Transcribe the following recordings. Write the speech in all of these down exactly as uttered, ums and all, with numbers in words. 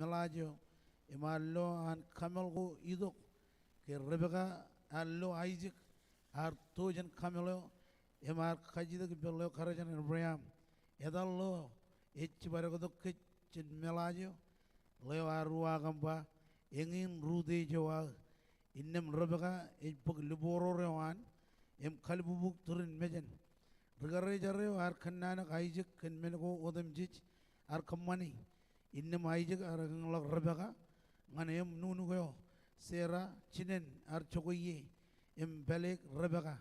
meḷaaj eo im ear lo an kamel ko itok ke Rebeka ear lo Aisak ear to jān kamel eo im ear kajjitōk ippān ḷeo karijeran Ebream. Etal ḷeo ej jibadektok kōj jān meḷaaj eo, ḷeo ear uwaak im ba, eñin rūtiej eo aō. Innām Rebeka ej bōk libooror eo an im kalbubuk turin mejān. Ri-karijer eo ear kōnnaanōk Aisak kōn men ko otemjej ear kōṃṃani. Innām Aisak ear eñḷọk Rebeka ñan eṃ nuknuk eo Sera, jinen ear jokwe ie im pāleik Rebeka.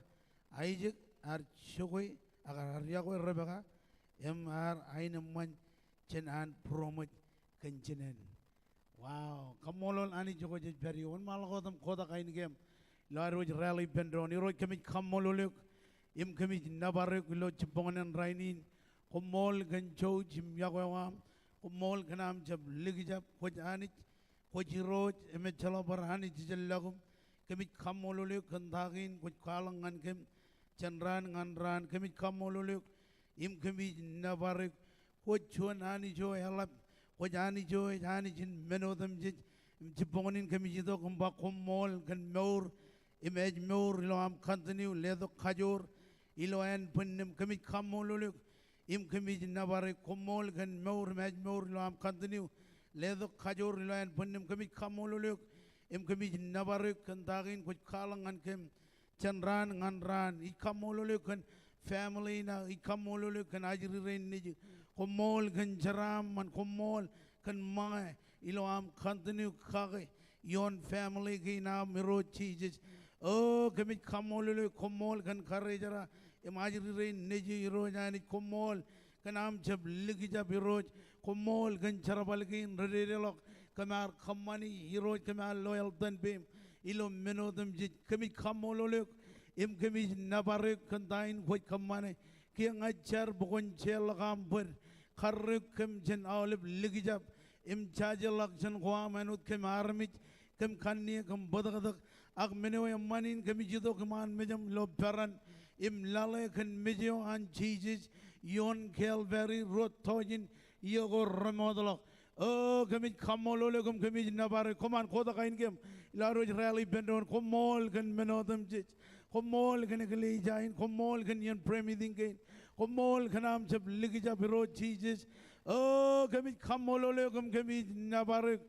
Aisak ear jokwe, ak ear yokwe Rebeka im ear aenōṃṃan jān an būroṃōj kōn jinen. Wow, kaṃṃoolol Anij kwōj pād ijo. Wōnṃaanḷọk wōt im kotak ainikieṃ ilo ad wōj rally ippān doon. Irooj, kōmij kaṃṃoolol eok im kōmij nōbar eok ilo jibboñōn in rainin. Koṃṃool kōn jouj im yokwe eo aṃ. Koṃṃool kōn aṃ jab likjab. Kwōj Anij, kwōj Irooj im ejjeḷọk bar anij ijellọkuṃ. Kōmij kaṃṃoolol eok kōn ta kein kwōj kwaḷọk ñan kōm jān raan ñan raan. Kōmij kaṃṃoolol eok im kōmij nōbar eok. Kwōj juon Anij eo eḷap. Kwōj Anij eo ej Anij in men otemjej. Im jibboñōn in kōmij itok im ba koṃṃool kōn mour im ājmour ilo aṃ continue letok kajoor ilo ānbwinnūṃ. Kōmij kaṃṃoolol eok im kōmij nōbar eok. Koṃṃool kōn mour im ājmour ilo aṃ continue letok kajoor ilo ānbwinnūṃ. Kōmij kaṃṃoolol eok im kōmij nōbar eok kōn ta kein kwōj kwaḷọk ñan kōm jān raan ñan raan. Ij kaṃṃoolol eok kōn family ṇe, ij kaṃṃoolol eok kōn ajri rein nejū. Koṃṃool kōn jeraaṃṃan, koṃṃool kōn ṃōñā ilo aṃ continue kake ioon family kein aṃ Irooj Jisōs. O kōmij kaṃṃoolol eok, koṃṃool kōn karijerā im ajri rein nejū Irooj Anij. Koṃṃool kōn aṃ jab likjab Irooj. Koṃṃool kōn jerbal kein rededeḷọk kōm ar kōṃṃani Irooj, kōm ar lo eḷtan peiṃ ilo men otemjej. Kōmij kaṃṃoolol eok im kōmij nōbar eok kōn ta in kwōj kōṃṃane. Kiiō ña ij jar bwe kwōn jeorḷọk aṃ bōd, karreoik kōm jān aolep likjab im jajeḷọk jān ko aṃ āinwōt kōm armej, kōm kanniōk im bōtōktōk. Ak men eo eṃṃan in kōmij itok iṃaan mejaṃ ilo peran im lale kōn mej eo an Jisōs ioon Kalvari ruo tọujin iiō ko remootḷọk. O kōmij kaṃṃoolol eok im kōmij nōbar eok. Koṃṃool, kotak ainikieṃ ilo ad wōj rally ippān doon. Koṃṃool kōn men otemjej. Koṃṃool kōn eklejia in. Koṃṃool kōn iien prayer meeting kein. Koṃṃool kōn aṃ jab likjab Irooj Jisōs. O kōmij kaṃṃoolol eok im kōmij nōbar eok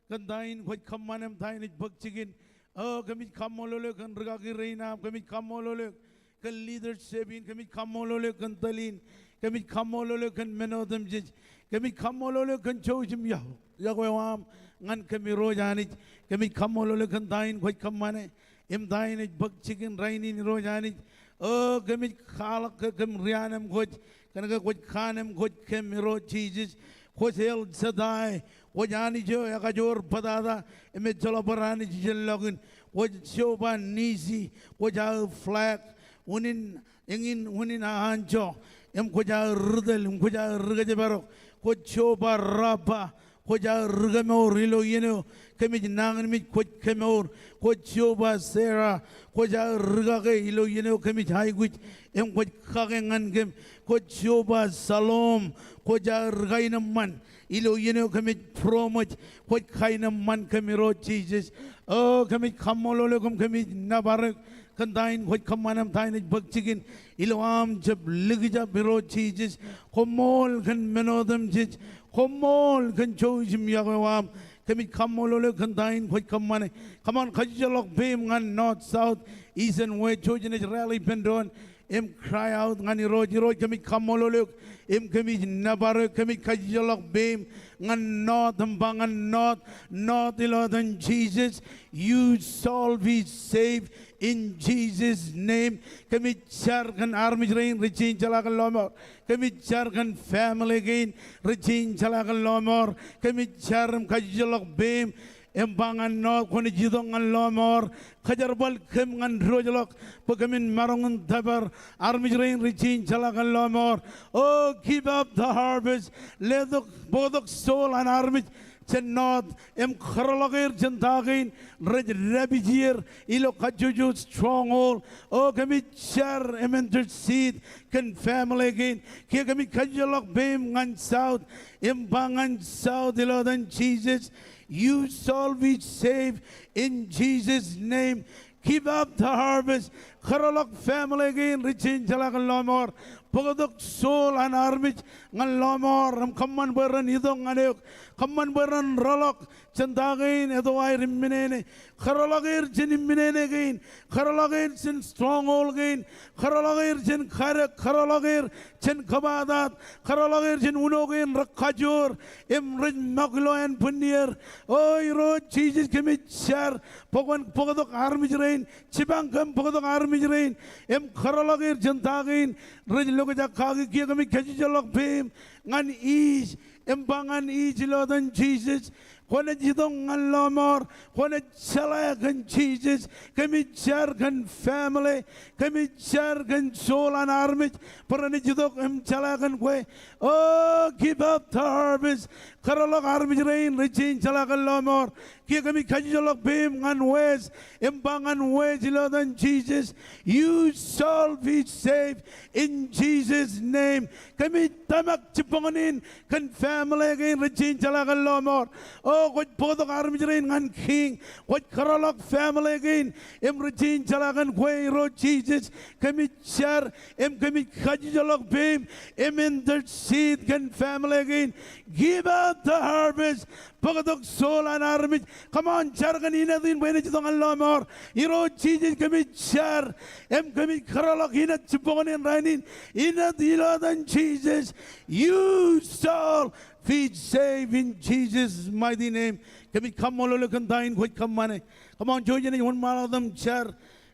kōn ta in kwōj kōṃṃane im ta in ej bōk jikin. O kōmij kaṃṃoolol eok kōn rikaki rein aṃ. Kōmij kaṃṃoolol eok kōn leadership in. Kōmij kaṃṃoolol eok kōn tōl in. Kōmij kaṃṃoolol eok kōn men otemjej. Kōmij kaṃṃoolol eok kōn jouj im yokwe, yokwe eo aṃ ñan kōm Irooj Anij. Kōmij kaṃṃoolol eok kōn ta in kwōj kōṃṃane im ta in ej bōk jikin rainin Irooj Anij. O kōmij kwaḷọk ke kōm rianemkwōj kōn ke kwōj kaanemkwōj kōm Irooj Jisōs. Kwōj El Shaddai, kwōj Anij eo ekajoor bōtata im ejjeḷọk bar anij ijellọkin. Kwōj Jehovah Nissi, kwōj aō flag, unin, eñin unin aō anjọ, im kwōj aō ri tōl, im kwōj aō ri kōjparok. Kwōj Jehovah Rapha, kwōj aō ri kemour ilo iien eo kōmij nañinmej kwōj kemour. Kwōj Jehovah Jireh, kwōj aō ri kake ilo iien eo kōmij aikuj im kwōj kake ñan kōm. Kwōj Jehovah Shalom, kwōj aō ri kaenōṃṃan ilo iien eo kōmij būroṃōj, kwōj kaenōṃṃan kōm Irooj Jisōs. O kōmij kaṃṃoolol eok im kōmij nōbar eok kōn ta in kwōj kōṃṃane im ta in ej bōk jikin ilo aṃ jab likjab Irooj Jisōs. Koṃṃool kōn men otemjej. Koṃṃool kōn jouj im yokwe eo aṃ. Kōmij kaṃṃoolol eok kōn ta in kwōj kōṃṃane. Come on, kajjitōk ḷọk peiṃ ñan north, south, east and west. Jouj im ej rally ippān doon im cry out ñan Irooj. Irooj, kōmij kaṃṃoolol eok im kōmij nōbar eok. Kōmij kajjitōk ḷọk peiṃ ñan north im ba ñan north, north ilo etan Jisōs, you shall be saved in Jesus' name. Kōmij jar kōn armej rein rej jañin jeḷā kōn lọmọọr. Kōmij jar kōn family kein rej jañin jeḷā kōn lọmọọr. Kōmij jar im kajjitōk ḷọk peiṃ im ba ñan north, kwōnaaj itok ñan lọmọọr. Kōjerbal kōm ñan diwōjḷọk bwe kōmin maroñ in tōpar armej rein rej jañin jeḷā kōn lọmọọr. Oh, give up the harvest. Letok, bōktok soul an armej jān north im kōrọọlḷọk er jān ta kein rej dāpij er ilo kajjojo stronghold. O kōmij jar im intercede kōn family kein. Kiiō kōmij kajjojo ḷọk peiṃ ñan south im ba ñan south ilo etan Jesus, you shall be saved in Jesus' name. Give up the harvest. Kōrọọlḷọk family kein rej jañin jeḷā kōn lọmọọr. Bōktok soul an armej ñan lọmọọr im kōṃṃan bwe ren itok ñan eok. Kōṃṃan bwe ren rọọlḷọk jān ta kein etto aer imminene. Kōrọọlḷọk er jān imminene kein. Kōrọọlḷọk er jān stronghold kein. Kōrọọlḷọk er jān kadek. Kōrọọlḷọk er jān kōbatat. Kōrọọlḷọk er jān uno kein rekajoor im rej ṃōk ilo ānbwinnier. O Irooj Jisōs, kōmij jar bwe kwōn bōktok armej rein, jipañ kōm bōktok armej rein im kōrọọlḷọk er jān ta kein rej lokijakkaki. Kiiō kōmij kajjojo ḷọk peiṃ ñan east im ba ñan east ilo etan Jesus, kwōnaaj itok ñan lọmọọr. Kwōnaaj jeḷā kōn Jesus. Kōmij jar kōn family. Kōmij jar kōn soul an armej bwe renaaj itok im jeḷā kōn kwe. O give up the harvest. Kōrọọlḷọk armej rein rej jañin jeḷā kōn lọmọọr. Kiiō kōmij kajjojo ḷọk peiṃ ñan west im ba ñan west ilo etan Jesus, you shall be saved in Jesus' name. Kōmij tōmak jibboñōn in kōn family kein rej jañin jeḷā kōn lọmọọr. O kwōj bōktok armej rein ñan kiiñ. Kwōj kōrọọlḷọk family kein im rej jañin jeḷā kōn kwe, Irooj Jisōs. Kōmij jar im kōmij kajjojo ḷọk peiṃ im intercede kōn family kein. Give up the harvest. Bōktok soul an armej. Come on, jar kōn inōt in bwe enaaj itok ñan lọmọọr. Irooj Jisōs, kōmij jar im kōmij kōrọọlḷọk inōt jibboñōn in rainin. Inōt ilo etan Jesus, you shall be saved in Jesus' mighty name. Kōmij kaṃṃoolol eok kōn ta in kwōj kōṃṃane. Come on, jouj im wōnṃaanḷọk im jar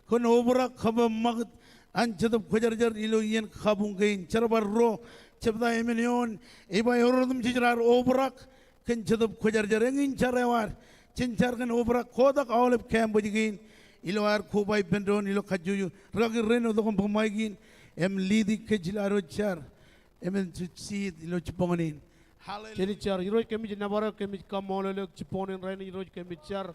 kōn obrak kab eṃṃakūt an Jetōb Kwōjarjar ilo iien kabuñ kein. Jerbal ruo, jebta emān eoon, ej ba ewōr otemjej raar obrak kōn Jetōb Kwōjarjar. Eñin jar eo ad. Jen jar kōn obrak kotak aolep campus kein ilo ad koba ippān doon ilo kajjojo. Rikaki Ren, itok im bōk mic in im lead kōj ilo ad wōj jar im intercede ilo jibboñōn in. Hallelujah. Jen jar. Irooj, kōmij nōbar eok, kōmij kaṃṃoolol eok jibboñōn in rainin. Irooj, kōmij jar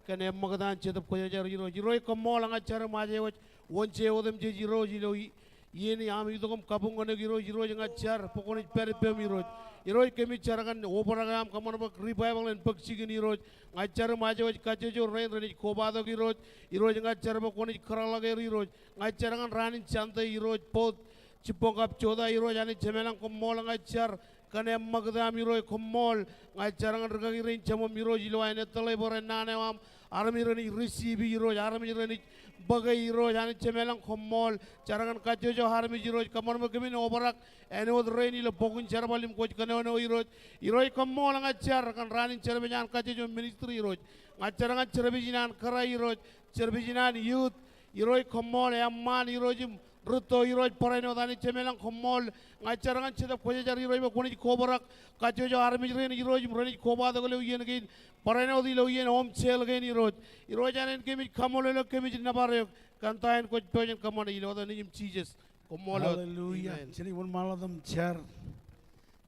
kōn eṃṃakūt an Jetōb Kwōjarjar, Irooj. Irooj, koṃṃool ña ij jar im aje wōj wōnje otemjej, Irooj, ilo i- iien in aṃ itok im kabuñ ñan eok, Irooj. Irooj, ña ij jar bwe kwōnaaj pād ippem, Irooj. Irooj, kōmij jar kōn obrak eo aṃ kōṃṃan bwe revival en bōk jikin, Irooj. Ña ij jar im aje wōj kajjojo rein renaaj kobatok, Irooj. Irooj, ña ij jar bwe kwōnaaj kōrọọlḷọk er, Irooj. Ña ij jar kōn raan in Sunday, Irooj, both jibboñ kab jota, Irooj. Anij Jemem ilañ, koṃṃool. Ña ij jar kōn eṃṃakūt eo aṃ, Irooj, koṃṃool. Ña ij jar kōn rikaki rein Jemem, Irooj, ilo āne tōḷe bwe ren naan eo aṃ armej renaaj receive, Irooj, armej renaaj bōke, Irooj. Anij Jemem ilañ, koṃṃool. Jar kōn kajjojo armej, Irooj, kōṃṃan bwe kōmin obrak āinwōt rein ilo bok in jerbal im kwōj kōnono, Irooj. Irooj, koṃṃool. Ña ij jar kōn raan in service an kajjojo ministry, Irooj. Ña ij jar kōn service in an kōrā, Irooj, service in an youth, Irooj, koṃṃool. Eṃṃaan, Irooj, im rūtto, Irooj, barāinwōt. Anij Jemem ilañ, koṃṃool. Ña ij jar kōn Jetōb Kwōjarjar, Irooj, bwe kwōnaaj kobrak kajjojo armej rein, Irooj, im renaaj kobatok ilo iien kein barāinwōt, ilo iien home jail kein, Irooj. Irooj, āinwōt in kōmij kaṃṃoolol eok, kōmij nōbar eok kōn ta in kwōj pojak in kōṃṃane, ilo etan Nejūṃ Jisōs. Koṃṃool wōt. Hallelujah. Amen. Jen wōnṃaanḷọk im jar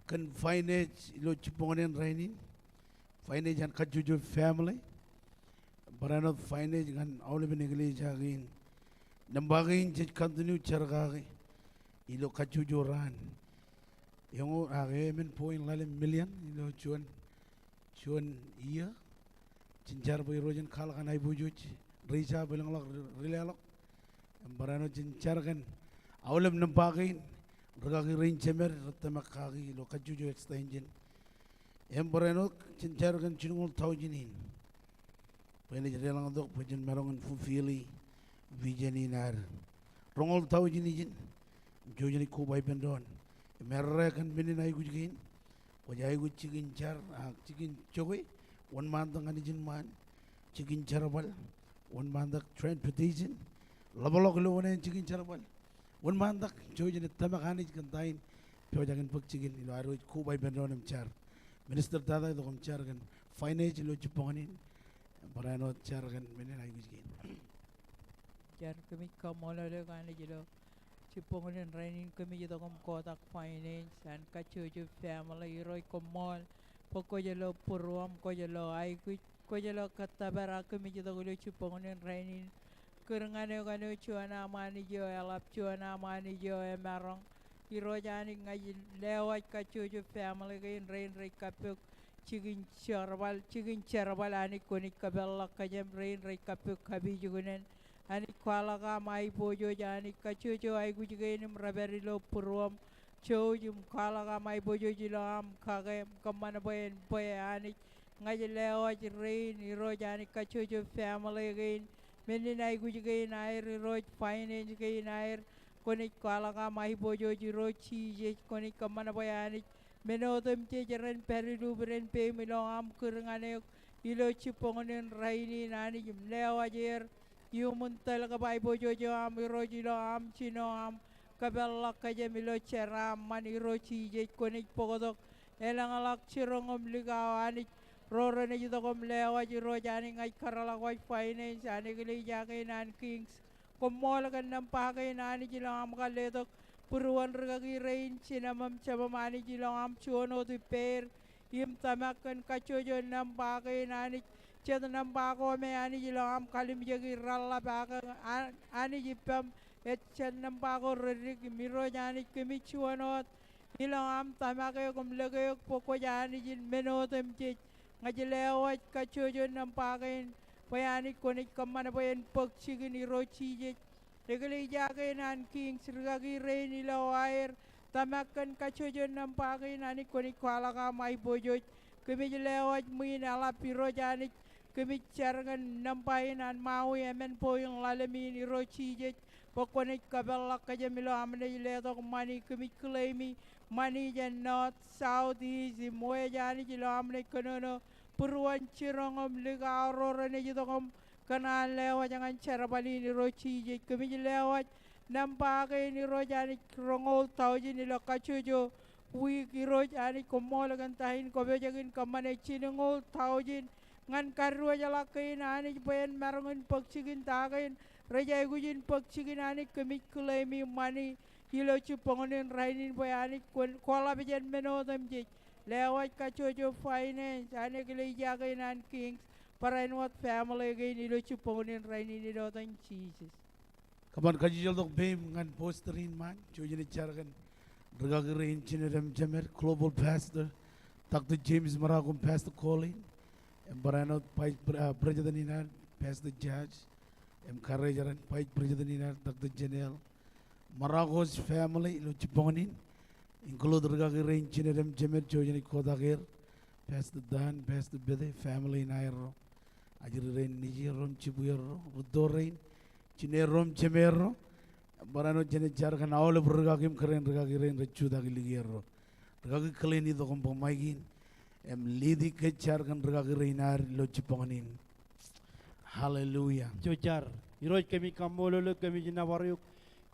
kōn finance ilo jibboñōn in rainin. Finance an kajjojo family. Barāinwōt finance ñan aolepen eklejia kein. Nōṃba kein jej continue jar kake ilo kajjojo raan. Eñoul ak emān point ḷalem million ilo juon, juon iiō. Jen jar bwe Irooj en kwaḷọk an aiboojoj, raise up, elōñḷọk, ri-, rileḷọk. Im barāinwōt jen jar kōn aolep nōṃba kein, rikaki rein jemed rej tōmak kaki ilo kajjojo extension. Im barāinwōt jen jar kōn jilñoul taujin in bwe enaaj deḷọñtok bwe jen maroñ in fulfill vision in ad. Roñoul taujin ijin, jouj im koba ippān doon im errā kōn men in aikuj kein. Kwōj aikuj jikin jar ak jikin jokwe, wōnṃaantak ñan ijin ṃaan. Jikin jerbal, wōnṃaantak transportation. Ḷapḷọk ilo wōṇāān jikin jerbal. Wōnṃaantak, jouj im tōmak Anij kōn ta in pojak in bōk jikin ilo ad wōj koba ippān doon im jar. Minister Tata, itok im jar kōn finance ilo jibboñōn in. Barāinwōt jar kōn men in aikuj kein. Jar. Kōmij kaṃṃoolol eok Anij ilo jibboñōn in rainin, kōmij itok im kotak finance an kajjojo family, Irooj, koṃṃool. bwe kwōj lo būruōṃ, kwōj lo aikuj, kwōj lo kōttōpar, ak kōmij itok ilo jibboñōn in rainin. Kūr ñan eok āinwōt juon aṃ Anij eo eḷap, juon aṃ Anij eo emaroñ. Irooj Anij, ña ij lewōj kajjojo family kein rein rej kappok jikin jerbal, jikin jerbal Anij, kwōnaaj kōpeḷḷọk kōjām rein rej kappok kapijuknen. Anij, kwaḷọk aṃ aiboojoj Anij, kajjojo aikuj kein im rej pād ilo būruōṃ. Jouj im kwaḷọk aṃ aiboojoj ilo aṃ kake im kōṃṃan bwe en bwe Anij. Ña ij lewōj rein Irooj Anij, kajjojo family kein, menin aikuj kein aer Irooj, finance kein aer. Kwōnaaj kwaḷọk aṃ aiboojoj Irooj Jisōs, kwōnaaj kōṃṃan bwe Anij men otemjej ren pād ilubden peiṃ ilo aṃ kūr ñan eok ilo jibboñōn in rainin Anij im lewōj er iuṃwin tōl kab aiboojoj eo aṃ Irooj ilo aṃ jino aṃ kōpeḷḷọk kōjām ilo jeraaṃṃan Irooj Jisōs. Kwōnaaj bōktok elōñḷọk jiroñ im likao Anij ro renaaj itok im lewōj Irooj Anij. Ña ij kōrḷọk wōj finance an eklejia kein an Kings. Koṃṃool kōn nōṃba kein Anij ilo aṃ kar letok būruon rikaki rein, jinōṃ im jemōṃ Anij ilo aṃ juon wōt ippāer im tōmak kōn kajjojo nōṃba kein Anij. Jet nōṃba ko me Anij ilo aṃ kalimjeki reḷḷap ak Anij ippaṃ, ej jet nōṃba ko reddik im Irooj Anij kōmij juon wōt ilo aṃ tōmak eok im lōke eok bwe kwōj Anij in men otemjej. Ña ij lewōj kajjojo nōṃba kein bwe Anij kwōnaaj kōṃṃan bwe en bōk jikin Irooj Jisōs. Eklejia kein an Kings, rikaki rein ilo aer tōmak kōn kajjojo nōṃba kein Anij kwōnaaj kwaḷọk aṃ aiboojoj. Kōmij lewōj ṃwiin eḷap Irooj Anij. Kōmij jar kōn nōṃba in an Maui emān bwe in ḷalem in Irooj Jisōs bwe kwōnaaj kōpeḷḷọk kōjām ilo aṃ naaj letok ṃani. Kōmij claim i ṃani jān north, south, east im west Anij ilo aṃ naaj kōnono būruon jiroñ im likao ro renaaj itok im kōṇaan lewōj ñan jerbal in Irooj Jisōs. Kōmij lewōj nōṃba kein Irooj Anij roñoul taujin ilo kajjojo wiik Irooj Anij. Koṃṃool kōn ta in kwōpojak in kōṃṃane jilñoul taujin ñan kadiwōjḷọk kein Anij bwe en maroñ in bōk jikin ta kein rej aikuj in bōk jikin Anij. Kōmij claim i ṃani ilo jibboñōn in rainin bwe Anij kwōn kwaḷọk jān men otemjej. Lewōj kajjojo finance an eklejia kein an Kings, barāinwōt family kein ilo jibboñōn in rainin ilo etan Jisōs. Kōṃṃan kajjitōk peiṃ ñan pastor in ṃaan, jouj im jar kōn rikaki rein jined im jemed, global pastor, Doctor James Marocco im Pastor Colleen, im barāinwōt vice pre-, ah, president in ad, Pastor Judge, im karijeran vice president in ad, Doctor Janelle, Marocco's family ilo jibboñōn in, include rikaki rein jined im jemed, jouj im kotak er, Pastor Dan, Pastor Bete, family in aerro, ajri rein nejierro im jibwierro, rūtto rein, jinierro im jemeerro, barāinwōt jenaaj jar kōn aolep rikaki im kōrā in rikaki rein rej jutak likierro. Rikaki Colleen, itok im bōk ṃaik in im lead e kōj jar kōn rikaki rein ad ilo jibboñōn in. Hallelujah. Jouj jar. Irooj, kōmij kaṃṃoolol eok, kōmij nōbar eok.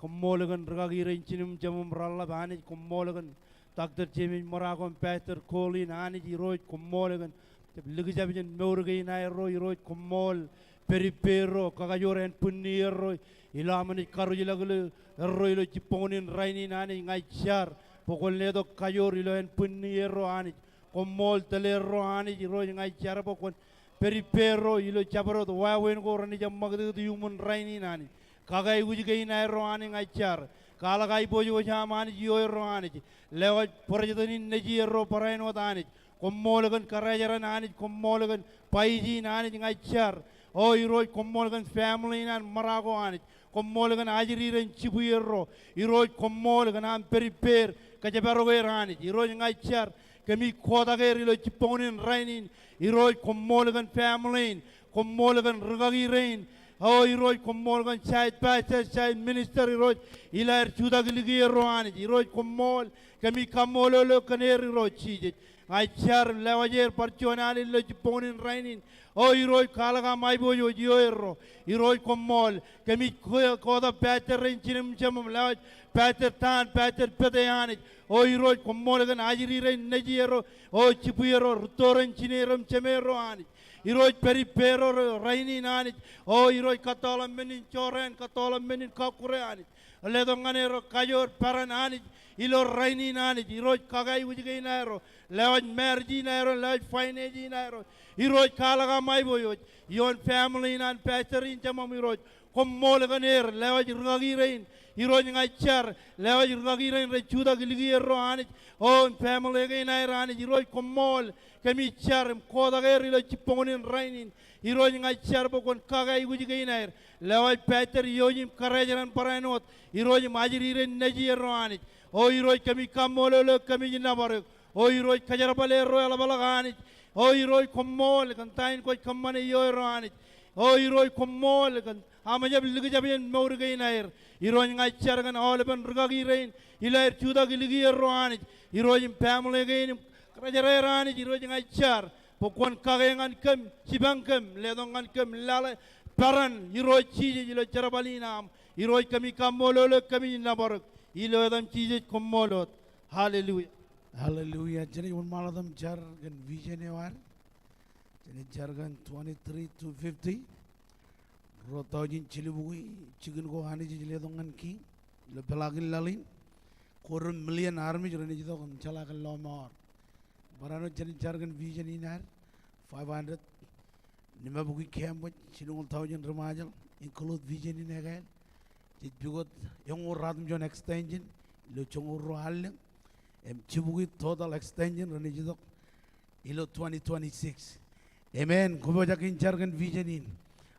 Koṃṃool kōn rikaki rein jined im jemed im reḷḷap Anij, koṃṃool kōn Doctor James Marocco im Pastor Colleen Anij. Irooj, koṃṃool kōn jab likjab jān mour kein aerro. Irooj, koṃṃool pād ippāerro, kakajoor ānbwinnierro ilo aṃ naaj karuj ḷọk ilo erro ilo jibboñōn in rainin Anij. Ña ij jar bwe kwōn letok kajoor ilo ānbwinnierro Anij. Koṃṃool tōl erro Anij. Irooj, ña ij jar bwe kwōn pād ippāerro ilo jabdewōt wāween ko renaaj ṃakūtkūt iuṃwin rainin Anij. Kake aikuj kein aerro Anij, ña ij jar. Kwaḷọk aiboojoj aṃ Anij ioerro Anij. Lewōj barāinwōt nejierro barāinwōt Anij. Koṃṃool kōn karijeran Anij, koṃṃool kōn vice in Anij, ña ij jar. O Irooj, koṃṃool kōn family in an Marocco Anij. Koṃṃool kōn ajri rein jibwierro. Irooj, koṃṃool kōn aṃ pād ippāer kōjparok er Anij. Irooj, ña ij jar. Kōmij kotak er ilo jibboñōn in rainin. Irooj, koṃṃool kōn family in. Koṃṃool kōn rikaki rein. O Irooj, koṃṃool kōn site pastor, site minister, Irooj, ilo aer jutak likierro Anij. Irooj, koṃṃool, kōmij kaṃṃoolol eok kōn er Irooj Jisōs. Ña ij jar im lewōj er bar juon alen ilo jibboñōn in rainin. O Irooj, kwaḷọk aṃ aiboojoj ioerro. Irooj, koṃṃool, kōmij ko-, kotak pastor rein jined im jemed im lewōj Pastor Dan, Pastor Pete Anij. O Irooj, koṃṃool kōn ajri rein nejierro, o jibwierro, rūtto ren jineerro im jemeerro Anij. Irooj, pād ippāerro rainin Anij. O Irooj, kōttoḷọk men in jorrāān, kōttoḷọk men in kọkkure Anij. Letok ñan erro kajoor peran Anij ilo rainin Anij. Irooj, kake aikuj kein aerro, lewōj marriage in aerro, lewōj finance in aerro. Irooj, kwaḷọk aṃ aiboojoj ioon family in an pastor in jemam Irooj. Koṃṃool kōn er, lewōj rūkaki rein. Irooj, ña ij jar, lewōj rūkaki rein rej jutak likierro Anij. O im family kein aer Anij. Irooj, koṃṃool, kōmij jar im kotak er ilo jibboñōn in rainin. Irooj, ña ij jar bwe kwōn kake aikuj kein aer. Lewōj pastor Irooj im kōrā jān barāinwōt. Irooj, im ajri rein nejierro Anij. O Irooj, kōmij kaṃṃoolol eok, kōmij nōbar eok. O Irooj, kōjerbal erro eḷapḷọk Anij. O Irooj, koṃṃool kōn ta in kwōj kōṃṃane ioerro Anij. O Irooj, koṃṃool kōn aṃ jab likjab jān mour kein aer. Irooj, ña ij jar kōn aolepen rūkaki rein ilo aer jutak likierro Anij. Irooj, im family kein im kōjeraer Anij. Irooj, ña ij jar bwe kwōn kake ñan kōm, jipañ kōm, letok ñan kōm lale peran Irooj Jisōs ilo jerbal in aṃ. Irooj, kōmij kaṃṃoolol eok, kōmij nōbar eok. Ilo etaṃ Jisōs, koṃṃool wōt. Hallelujah. Hallelujah. Jenaaj wōnṃaanḷọk im jar kōn vision eo ad. Jenaaj jar kōn twenty-three two fifty. Ruo taujin jilubukwi jikin ko Anij ej letok ñan kiiñ ilo peḷaakin laḷ in. Quarter million armej renaaj itok im jeḷā kōn lọmọọr. Barāinwōt jenaaj jar kōn vision in ad, five hundred. Limabukwi campus, jilñoul taujin ri Ṃajeḷ, include vision in ekāāl. Jej pukot eñoul ratimjuon extension ilo joñoul ruo allōñ. Im jibukwi total extension renaaj itok ilo twenty twenty-six. Amen. Kwōpojak in jar kōn vision in.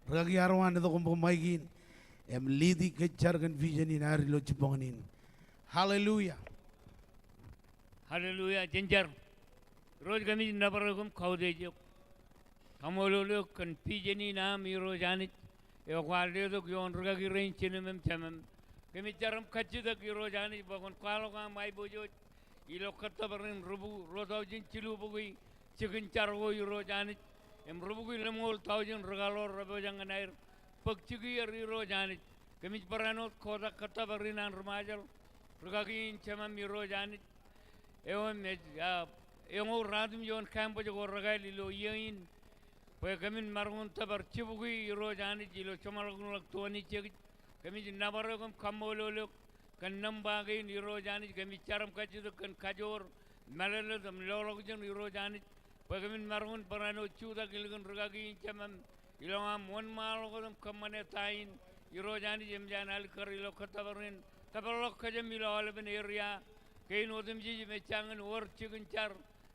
Rūkaki Arwaan, itok im bōk mic in im lead e kōj jar kōn vision in ad ilo jibboñōn in. Hallelujah. Hallelujah. Jen jar. Irooj, kōmij nōbar eok im kautiej eok. Kaṃṃoolol eok kōn vision in aṃ Irooj Anij eo kwaar letok ioon rūkaki rein jinōm im jemem. Kōmij jar im kajjitōk Irooj Anij bwe kwōn kwaḷọk aṃ aiboojoj ilo kōttōpar in ruo, ruo taujin jilubukwi jikin jar ko Irooj Anij. Im rubukwi lemñoul taujin ri kaḷoor rej pojak ñan aer bōk jikier Irooj Anij. Kōmij barāinwōt kotak kōttōpar in an ri Ṃajeḷ, rūkaki in jemem Irooj Anij. Eo im ej, a, eñoul ratimjuon campus ko rekāāl ilo iiō in. Bwe kōmin maroñ in tōpar jibukwi Irooj Anij ilo jeṃḷọkḷọk twenty-six. Kōmij nōbar eok im kaṃṃoolol eok kōn nōṃba kein Irooj Anij. Kōmij jar im kajjitōk kōn kajoor, mālōtlōt im loḷọkjeṇ Irooj Anij. Bwe kōmin maroñ in barāinwōt jutak ilikin rūkaki in jemem ilo aṃ wōnṃaanḷọk wōt im kōṃṃane ta in Irooj Anij, eṃōj an alikkar ilo kōttōpar in. Tōparḷọk kōjām ilo aolepen area kein otemjej im ejjañin wōr jikin jar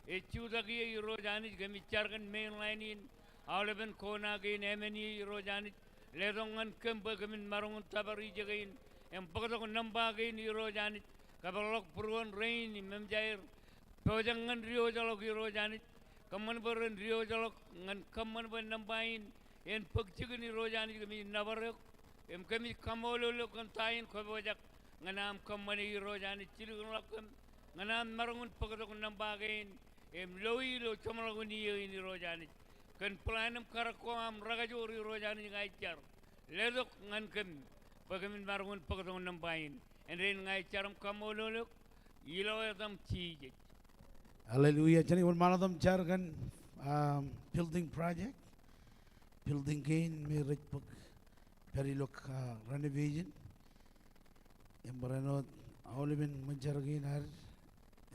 ej jutak ie Irooj Anij. Kōmij jar kōn main line in, aolepen kona kein emān ie Irooj Anij. Letok ñan kōm bwe kōmin maroñ in tōpar ijekein im bōktok nōṃba kein Irooj Anij. Kōpeḷḷọk būruon rein im eṃōj aer pojak ñan diwōjḷọk Irooj Anij. Kōṃṃan bwe ren diwōjḷọk ñan kōṃṃan bwe nōṃba in en bōk jikin Irooj Anij. Kōmij nōbar eok im kōmij kaṃṃoolol eok kōn ta in kwōpojak ñan aṃ kōṃṃane Irooj Anij. Jilkinḷọk kōm ñan aṃ maroñ in bōktok nōṃba kein im loi ilo jeṃḷọkin iiō in Irooj Anij. Kōn plan im karōk ko aṃ rekajoor Irooj Anij, ña ij jar, letok ñan kōm bwe kōmin maroñ in bōktok nōṃba in. Āindein ña ij jar im kaṃṃoolol eok ilo etaṃ Jisōs. Hallelujah. Jenaaj wōnṃaanḷọk im jar kōn, um, building project. Building kein me rej bōk pād ilo, uh, renovation. Im barāinwōt aolepen ṃōn jar kein ad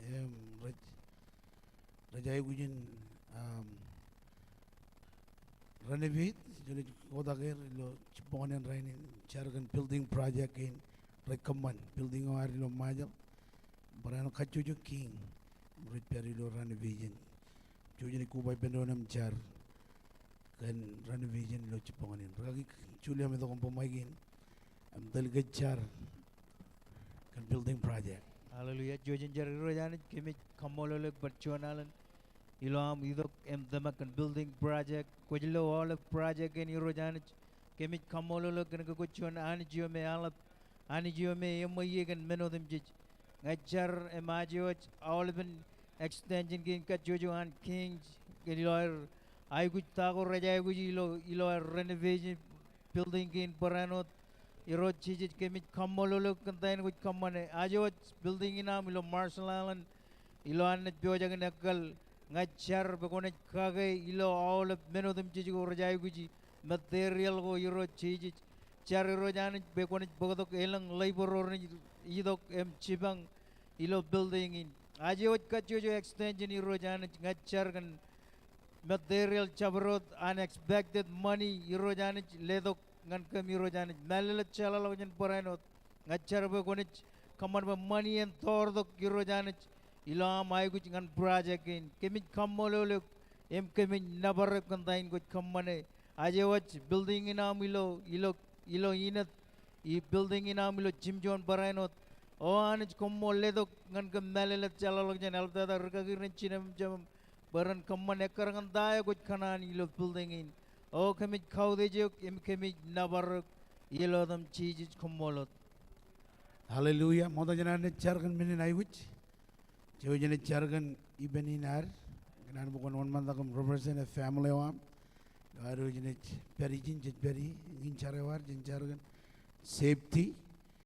im rej, rej aikuj in, um, renovate, jenaaj kotak er ilo jibboñōn in rainin, jar kōn building project kein rej kōṃṃan, building eo ad ilo Ṃajeḷ. Barāinwōt kajjojo kiiñ im rej pād ilo renovation. Jouj im koba ippān doon im jar kōn renovation ilo jibboñōn in. Rūkaki Julia, eṃ itok im bōk mic in im tōl kōj jar kōn building project. Hallelujah. Jouj in jar. Irooj Anij, kōmij kaṃṃoolol eok bar juon alen ilo aṃ itok im tōmak kōn building project. Kwōj lo aolep project kein Irooj Anij. Kōmij kaṃṃoolol eok kōn ke kwōj juon Anij eo me eḷap, Anij eo me eṃweiie kōn men otemjej. Ña ij jar im aje wōj aolepen extension kein kajjojo an kiiñ ilo aer aikuj ta ko rej aikuj ilo, ilo aer renovation building kein barāinwōt. Irooj Jisōs, kōmij kaṃṃoolol eok kōn ta in kwōj kōṃṃane. Aje wōj building in aṃ ilo Marshall Island, ilo an naaj pojak in ekkal, ña ij jar bwe kwōnaaj kake ilo aolep men otemjej ko rej aikuji material ko, Irooj Jisōs. Jar Irooj Anij bwe kwōnaaj bōktok elōñ laborer ro ren itok im jipañ ilo building in. Aje wōj kajjojo extension, Irooj Anij, ña ij jar kōn material jabdewōt, unexpected money, Irooj Anij, letok ñan kōm, Irooj Anij. Mālōtlōt jeḷāḷọkjeṇ barāinwōt, ña ij jar bwe kwōnaaj kōṃṃan bwe money en toortok, Irooj Anij, ilo aṃ aikuj ñan project kein. Kōmij kaṃṃoolol eok im kōmij nōbar eok kōn ta in kwōj kōṃṃane. Aje wōj building in aṃ ilo, ilo, ilo Enid, im building in aṃ ilo jimjuon barāinwōt. O Anij, koṃṃool, letok ñan kōm. Mālōtlōt jeḷāḷọkjeṇ eḷaptata rikaki rein, jinōm im jemem, bwe ren kōṃṃan ekkar kōn ta eo kwōj kōṇaan ilo building in. O kōmij kautiej eok im kōmij nōbar eok ilo etaṃ Jisōs. Koṃṃool wōt. Hallelujah. Ṃokta jān ad naaj jar kōn men in aikuj, jej naaj jar kōn ippān in ad, kōn an bwe kwōn wōnṃaantak im represent e family eo aṃ. Ilo ad wōj naaj pād ijin, jej pād ijin, jar eo ad, jen jar kōn safety.